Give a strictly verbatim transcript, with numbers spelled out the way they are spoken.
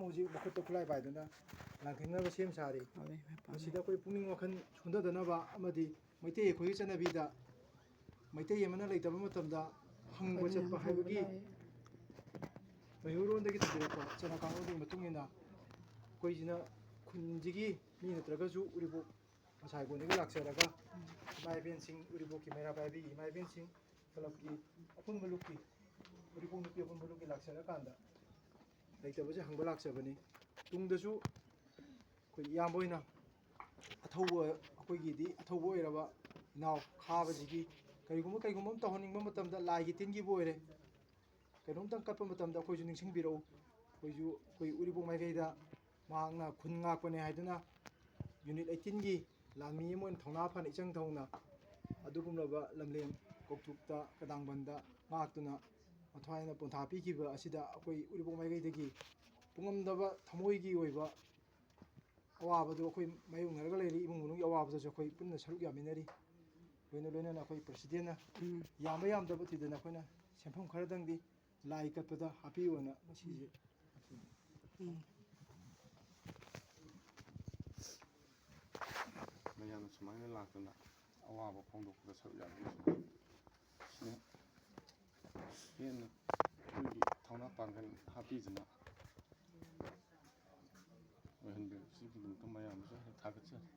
ꯍꯧꯖꯤꯛ ꯃꯈꯨꯠꯇ ꯈꯨꯠꯂꯥꯏ ꯄꯥꯏꯗꯨꯅ ꯂꯥꯟꯊꯦꯡꯅꯕ ꯁꯦꯝ ꯁꯥꯔꯤ꯫ ꯃꯁꯤꯗ ꯑꯩꯈꯣꯏ ꯄꯨꯛꯅꯤꯡ ꯋꯥꯈꯜ ꯁꯣꯟꯊꯗꯅꯕ ꯑꯃꯗꯤ ꯃꯩꯇꯩ ꯑꯩꯈꯣꯏꯒꯤ ꯆꯠꯅꯕꯤꯗ ꯃꯩꯇꯩ ꯑꯃꯅ ꯂꯩꯇꯕ ꯃꯇꯝꯗ ꯍꯪꯕ ꯆꯠꯄ ꯍꯥꯏꯕꯒꯤ ꯃꯩꯍꯧꯔꯣꯟꯗꯒꯤ ꯊꯝꯕꯤꯔꯛꯄ ꯆꯠꯅ ꯀꯥꯡꯂꯣꯟꯗꯨꯒꯤ ꯃꯇꯨꯡ ꯏꯟꯅ ꯑꯩꯈꯣꯏꯁꯤꯅ ꯈꯨꯟꯁꯤꯒꯤ ꯃꯤ ꯅꯠꯇ꯭ꯔꯒꯁꯨ ꯎꯔꯤꯄꯣꯛ ꯃꯁꯥꯏꯒꯣꯟꯗꯒꯤ ꯂꯥꯛꯆꯔꯒ ꯏꯃꯥ ꯏꯕꯦꯟꯁꯤꯡ, ꯎꯔꯤꯄꯣꯛꯀꯤ ꯃꯩꯔꯥ ꯄꯥꯏꯕꯤ ꯏꯃꯥ ꯏꯕꯦꯟꯁꯤꯡ, ꯀ꯭ꯂꯕꯀꯤ ꯑꯄꯨꯟꯕ ꯂꯨꯞꯀꯤ, ꯎꯔꯤꯄꯣꯛ ꯅꯨꯄꯤ ꯑꯄꯨꯟꯕ ꯂꯨꯞꯀꯤ ꯂꯥꯛꯆꯔꯀꯥꯟꯗ ꯂꯩꯇꯕꯁꯦ ꯍꯪꯕ ꯂꯥꯛꯆꯕꯅꯤ꯫ ꯇꯨꯡꯗꯁꯨ ꯑꯩꯈꯣꯏ ꯏꯌꯥꯝꯕ ꯑꯣꯏꯅ ꯑꯊꯧꯕ, ꯑꯩꯈꯣꯏꯒꯤꯗꯤ ꯑꯊꯧꯕ ꯑꯣꯏꯔꯕ ꯏꯅꯥꯎ ꯈꯥꯕꯁꯤꯒꯤ ꯀꯔꯤꯒꯨꯝꯕ, ꯀꯔꯤꯒꯨꯝꯕ ꯑꯃ ꯇꯧꯍꯟꯅꯤꯡꯕ ꯃꯇꯝꯗ ꯂꯥꯏꯒꯤ ꯇꯤꯟꯒꯤꯕꯨ ꯑꯣꯏꯔꯦ, ꯀꯩꯅꯣꯝꯇꯪ ꯀꯠꯄ ꯃꯇꯝꯗ ꯑꯩꯈꯣꯏꯁꯨ ꯅꯤꯡꯁꯤꯡꯕꯤꯔꯛꯎ꯫ ꯑꯩꯈꯣꯏꯁꯨ ꯑꯩꯈꯣꯏ ꯎꯔꯤꯄꯣꯛ ꯃꯥꯏꯀꯩꯗ ꯃꯍꯥꯛꯅ ꯈꯨꯟ ꯉꯥꯛꯄꯅꯦ ꯍꯥꯏꯗꯨꯅ ꯌꯨꯅꯤꯠ ꯑꯩꯠꯇꯤꯟꯒꯤ ꯂꯥꯟꯃꯤ ꯑꯃ ꯑꯣꯏꯅ ꯊꯧꯅꯥ ꯐꯅ ꯏꯆꯪ ꯊꯧꯅ ꯑꯗꯨꯒꯨꯝꯂꯕ ꯂꯝꯂꯦꯟ ꯀꯧꯇ꯭ꯔꯨꯛꯇ ꯀꯗꯥꯡꯕꯟꯗ ꯉꯥꯛꯇꯨꯅ ꯃꯊ꯭ꯋꯥꯏꯅ ꯄꯣꯟꯊꯥ ꯄꯤꯈꯤꯕ ꯑꯁꯤꯗ ꯑꯩꯈꯣꯏ ꯎꯔꯤꯄꯣꯛ ꯃꯥꯏꯀꯩꯗꯒꯤ ꯄꯨꯡꯉꯝꯗꯕ ꯊꯃꯣꯏꯒꯤ ꯑꯣꯏꯕ ꯑꯋꯥꯕꯗꯨ ꯑꯩꯈꯣꯏ ꯃꯥꯌꯣꯛꯅꯔꯒ ꯂꯩꯔꯤ꯫ ꯏꯃꯨꯡ ꯃꯅꯨꯡꯒꯤ ꯑꯋꯥꯕꯗꯁꯨ ꯑꯩꯈꯣꯏ ꯄꯨꯟꯅ ꯁꯔꯨꯛ ꯌꯥꯃꯤꯟꯅꯔꯤ꯫ ꯂꯣꯏꯅ ꯂꯣꯏꯅꯅ ꯑꯩꯈꯣꯏ ꯄ꯭ꯔꯁꯤꯗꯦꯟꯅ ꯎꯝ꯫ ꯌꯥꯝꯕ ꯌꯥꯝꯗꯕ ꯊꯤꯗꯅ ꯑꯩꯈꯣꯏꯅ ꯁꯦꯟꯐꯝ ꯈꯔꯗꯪꯗꯤ ꯂꯥꯏ ꯀꯠꯄꯗ ꯍꯥꯞꯄꯤꯌꯣꯅ ꯉꯁꯤꯁꯦ꯫ ꯎꯝ꯫ ꯃꯌꯥꯝꯅ ꯁꯨꯃꯥꯏꯅ ꯂꯥꯛꯇꯨꯅ ꯑꯋꯥꯕ ꯐꯣꯡꯗꯣꯛꯄꯗ ꯁꯔꯨꯛ ꯌꯥꯕꯤꯔꯤꯁꯤꯅ ꯁꯤꯅ ꯍꯦꯟꯅ ꯑꯩꯈꯣꯏꯒꯤ ꯊꯧꯅꯥ ꯄꯥꯡꯒꯜ ꯍꯥꯞꯄꯤꯗꯨꯅ ꯑꯣꯏꯍꯟꯕꯤꯔꯤꯕꯁꯤꯒꯤꯗꯃꯛꯇ ꯃꯌꯥꯝꯕꯨꯁꯨ ꯍꯦꯟꯅ ꯊꯥꯒꯠꯆꯔꯤ꯫